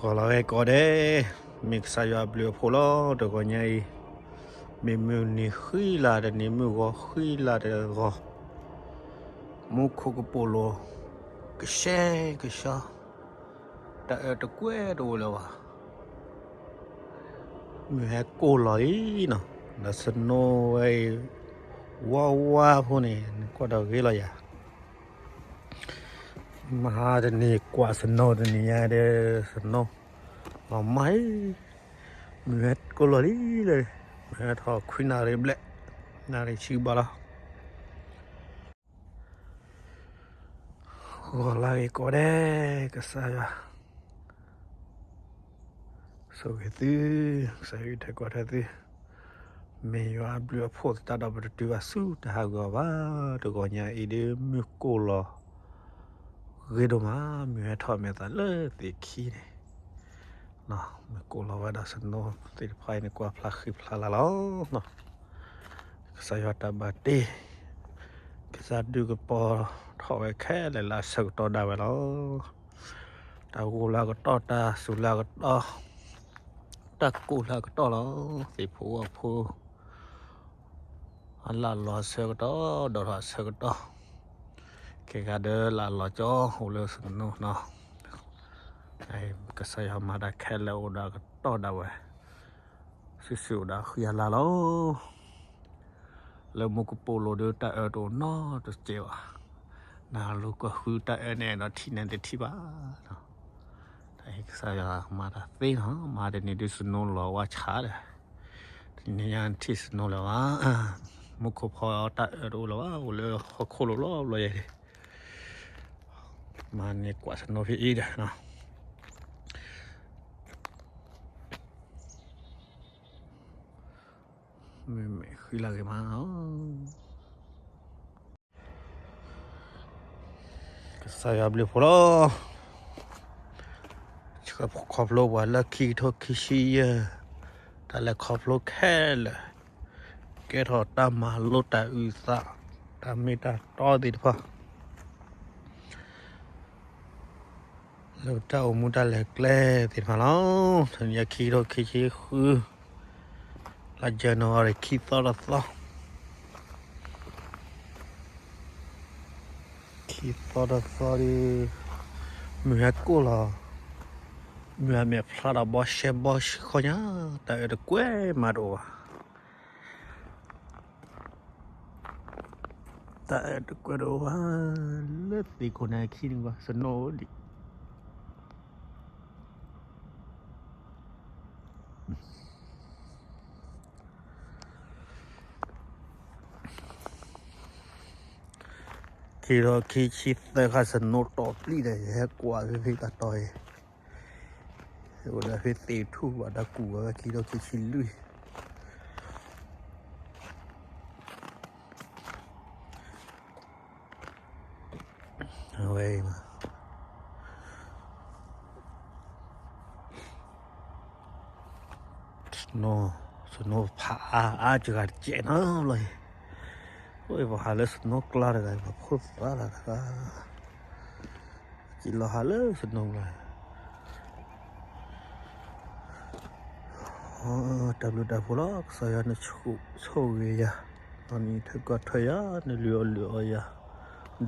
ဂီၤလၢအဂ့ၤကိးဂၤဒဲး, မ့ၢ်ကစၢ်ယွၤအဘျုးအဖှိၣ်လီၤ. တဂီၤညါအံၤ, မ့ၢ်မုၢ်နံၤဃံလၤတနံၤ, မုၢ်ဂီၤဃံလၤတဂီၤ, မူခိၣ်ကပိာ်လိၤ, ကဆှဲကဆှီ, တၢ်အၢတကွဲတအိၣ်လၢၤဘၣ်. မုၢ်ဟဲကိၢ်လီၤလံနီၤ, ဒီး snow ဝဲအံၤ, ဝါဝါဖိန့ၣ် နကွၢ်ဒီးဂ့ၤလီၤယၤ. မဟါတနံၤကွၢ် snow တနံၤညါဒီး snow လီၤမၢ်အံၤ, မုၢ်ဟဲကိၢ်လီၤလံလၢ, မုၢ်ဟဲထီၣ်ခွံနၣ်ရံၣ်ဘျဲၣ်, နၣ်ရံၣ်ဆံဘၣ်လီၤ. ဂီၤလၢအဂ့ၤကိးဂၤဒဲး, ကစၢ်ယွၤဆိၣ်ဂ့ၤသု, ကစၢ်ယွၤအံးထွဲကွၢ်ထွဲသု, မ့ၢ်ယွၤအဘျုးအဖှိၣ်သတးဒီး ပတတုၤဘၣ်ဆူတၢ်ဟးဂီၤဘၣ်. တဂီၤညါအံၤဒ်မုၢ်ကိၢ်လီၤဂ့ၤဒိၣ်မး, မုၢ်ဟဲထီၣ်မဲာ်သးလၢသ့ၣ်ခံန့ၣ်, မုၢ်ကိၢ်လီၤဝဲဒီး snow သ့ၣ်တဖၣ်အံၤန့ၣ် ကွၢ်ဖျါဃံဖျါလၤလီၤ. ကစၢ်ယွၤတၢ်ဘၣ်တ့, ကစၢ်ဒုးကပီၤထီၣ်ဝဲခဲလၢာ်လၢအဆၢကတီၢ်ဒၣ်ဝဲလီၤ. တၢ်ဂိၢ်လၢအကတီၢ်, တၢ်စူၤလၢအကတီၢ်, တၢ်ကိၢ်လၢအကတီၢ်လီၤ. သ့ၣ်ဖိဝၣ်ဖိ, အလၢ်လီၤအဆၢကတီၢ်, ဒီးထီၣ်အဆၢကတီၢ်, ခဲဂၤဒီးလၢ်လီၤကၠီအိၣ်လၢ snow နီၤ. ကစၢ်ယွၤမၤတၢ်ခဲလၢာ်အိၣ်ဒီးအကတီၢ်ဒၣ်ဝဲ, စုာ်စုာ်အိၣ်ဒီးဃံအလၤလီၤ. လၢမူကပိာ်လိၤဒီး တၢ်အၢတအိၣ်နီတစဲးဘၣ်. နလိၣ်ကဃုတၢ်အၢန့ၣ်ဒီး ထံၣ်န့ၣ်တထံၣ်ဘၣ်. တၢ်အံၤကစၢ်ယွၤမၤတၢ်သ့နီၤ, မၤတနံၤဒုး snow လီၤဝါဆးဒီး, တနံၤညါထံၣ် snow လၢၤဘၣ်. မူခိၣ်ဖီတၢ်အၢတအိၣ်လၢၤဘၣ်, အိၣ်လၢဟီၣ်ခိၣ်လိၤလီၤဘျီယဲၢ်, မၤန့ၢ်ကွၢ် snow ဖဲအံၤဒီး မ့မ့ၢ်ဃံလၤဂ့ၤမးလီၤ. ကစၢ်ယွၤဘျုးဖှိၣ်လီၤ. ဆှၢခီဖျိပှၤလၢခံကထိခံဆံယဲၢ်, တၢ်လဲၤခီဖျိခဲလၢာ်, ကဲထီၣ်တၢ်မၤလိတၢ်အုၣ်သး, တၢ်မ့ၢ်တၢ်တီသ့ၣ်တဖၣ် လၢတၢ်အိၣ်မူတၢ်လဲၤကျဲသ့ၣ်တဖၣ်လီၤ. တနံၤညါခံကထိခံဆံဃု, လါ January ခံသီတသီ, ခံသီတသီဒီး မုၢ်ဟဲကိၢ်လီၤ, မုၢ်ဟဲမဲာ်ဖျါဒီးဘီရှဲဘီဆှီညါ, တၢ်အၢတကွဲမးတအိၣ်ဘၣ်. တၢ်အၢတကွဲတအိၣ်ဘၣ်, လၢသ့ၣ်ခိၣ်န့ၣ်အခံန့ၣ်ဘၣ် snow ဒံး. ခံကထိခံဆံသၢခါ snow တီၢ်ပျံၤဒီး ယဟဲကွၢ်ဖဲဖဲတၢ်တီၢ်အံၤ, အိၣ်ဒီးဖဲသ့ၣ်ထူၣ်ဘၣ်တၢ်ကူၣ်ဝဲ ခံကထိခံဆံလွံၢ် အဝဲအံၤမး snow, snow ဖးအါအါစှၤတစဲးနီၤလီၤအံၤ, အိၣ်ပှၤဟးလၢ snow ကျါတဂၤ ပှၤဖိသၣ်တဂၤတဂၤ, က့ၤလီၤဟးလၢ snow ကျါ တၢ်ဘျုးတၢ်ဖှိၣ်လီၤ ကစၢ်ယွၤနဆိၣ်ဂ့ၤယၤ, ဒီးနအံးထွဲကွၢ်ထွဲယၤ, နလုၢ်အီၣ်လုၢ်အီယၤ,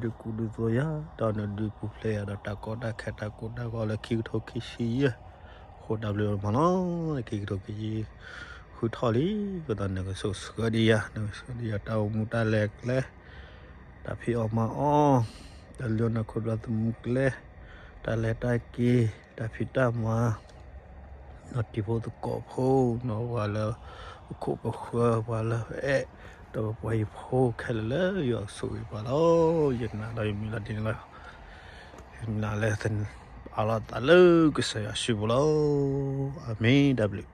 ဒုးကူဒုးသိးယၤ, ဒီးနဒုးပူၤဖျဲးယၤဒီးတၢ်ကီတၢ်ခဲတၢ်ကိၢ်တၢ်ဂီၤလၢခံကထိခံဆံယဲၢ်, အဃိတၢ်ဘျုးမးလီၤ, ခံကထိခံဆံဃုထီၣ်လံ, အဃိသတးနကဆိၣ်ဆှၢဒံးယၤ, နကဆိၣ်ဒံးယၤတၢ်အိၣ်မူတၢ်လဲၤကျဲ, တၢ်ဖံးအီၣ်မၤအီၣ်, တၢ်လုၢ်အီၣ်နၤခိၣ်ဘျီသမူကျဲ, တၢ်လဲၤတၢ်က့ၤ, တၢ်ဖံးတၢ်မၤ နီၢ်တံၤဖိသကိးဖိ, နီၢ်ပှၤလၢပခိၣ်ပဃၢၤ ပှၤလၢအဲၣ်, ဒီးပှၤဟံၣ်ဖိခဲလၢာ်လၢယွၤကဆိၣ်ဂ့ၤပှၤလီၤ. ယနာ်ဒီးယမံၤလီၤဒ်န့ၣ်လီၤ. ယနာ်လၢအလီၤသးလၢကစၢ်ယွၤစုပူၤလီၤ. အၤမ့ၣ်, တၢ်ဘျုး